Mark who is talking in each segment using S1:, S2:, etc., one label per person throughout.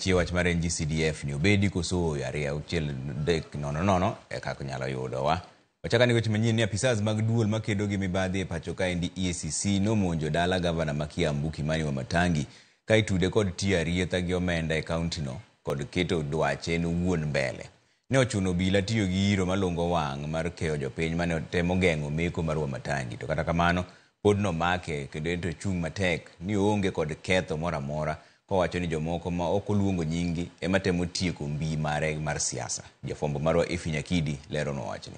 S1: Wachie wach mar NGCDF ni obedi koso ooyo 2 6 3 0 0 e kaka nyalo yudowa. Wachaka ni weche manyien ni apisas mag duol makedo gi mibadhi e pacho kaendi EACC nomonjo dala gavana ma Kiambu Kimani Wamatangi ka itude kod tiyo arietha gi omenda e kaunti no kod keto dwache en owuon mbele. Ne ochuno obila tiyo gi iro malungo wang' mar keyo jopiny mane temo geng'o meko mar Wamatangi. To kata kamano pod nomake kendo en to ochung' matek ni oonge kod ketho moro amora kowacho ni jomoko ma ok oluongo nyinggi ema temo tieko mbi mare mar siasa. Jafwambo marwa Effie Nyakidi leronwa wachni.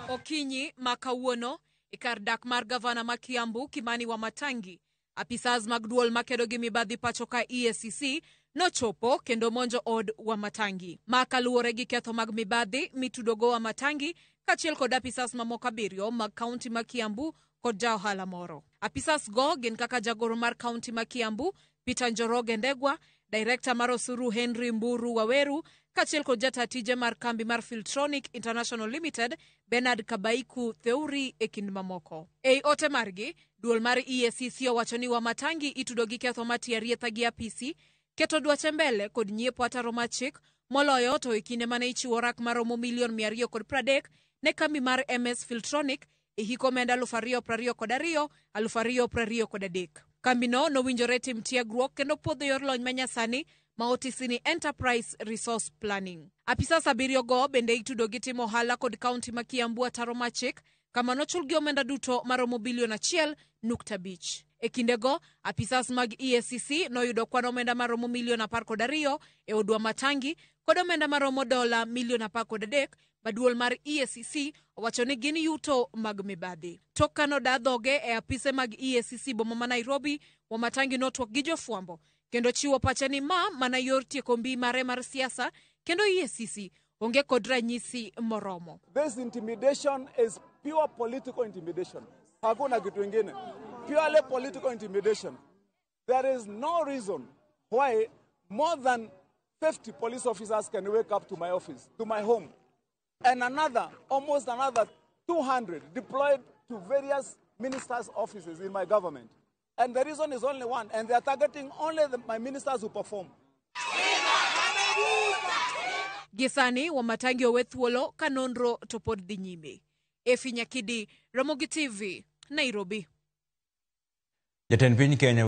S2: Okinyi ma kawuono e kar dak mar gavana ma Kiambu Kimani Wamatangi, apisas mag duol makedo gi mibadhi pacho ka EACC nochopo kendo monjo od Wamatangi. Ma kaluwore gi ketho mag mibadhi mitudogo Wamatangi kaachiel kod apisas mamoko 7 mag kaunti ma Kiambu kod ja ohala moro. Apisas go gin kaka jagoro mar kaunti ma Kiambu Peter Njoroge Ndegwa, director mar osuru Henry Mburu Waweru, kaachiel kod jata tije mar kambi mar Filtronic International Limited Bernard Kabaiku Theuri e kind mamoko. Ei ote margi, duol mar EACC owacho ni Wamatangi itudo gi ketho mar tiyo arietha gi apisi, keto dwache mbele kod nyiepo ataro mar chik, moloyo to e kinde mane ichiwo rak maromo milion 230 ne kambi mar MS Filtronic e hik omenda 2022, 2023. Kambino nowinjore tim tiegruok kendo puodho yor lony manyasani ma otisi ni Enterprise Resource Planning. Apisas 7 go bende itudo gi timo ohala kod kaunti ma Kiambu ataro mar chik, kama nochulgi omenda duto maromo bilion 1.5. E kindego, apisas mag EACC noyudo kwan omenda maromo milion 12 e od Wamatangi kod omenda maromo dola milion 13 ma duol mar EACC owacho ni gin yuto mag mibadhi. Tok ka noda dhoge e apise mag EACC boma ma Nairobi, Wamatangi notwak gi jofwambo kendo chiwo pache ni ma mana yor tieko mbi mare mar siasa kendo EACC onge kod ranyisi moromo.
S3: This intimidation is pure political intimidation. Hakuna kitu ingine. Purely political intimidation. There is no reason why more than 50 police officers can wake up to my office, to my home, and almost another 200 deployed to various ministers' offices in my government. And the reason is only one, and they are targeting only my ministers who perform.
S2: Gisani, Wamatangi owe thuolo ka nonro to pod dhi nyime. Effie Nyakidi, Ramogi TV, Nairobi.
S1: Jatend piny Kenya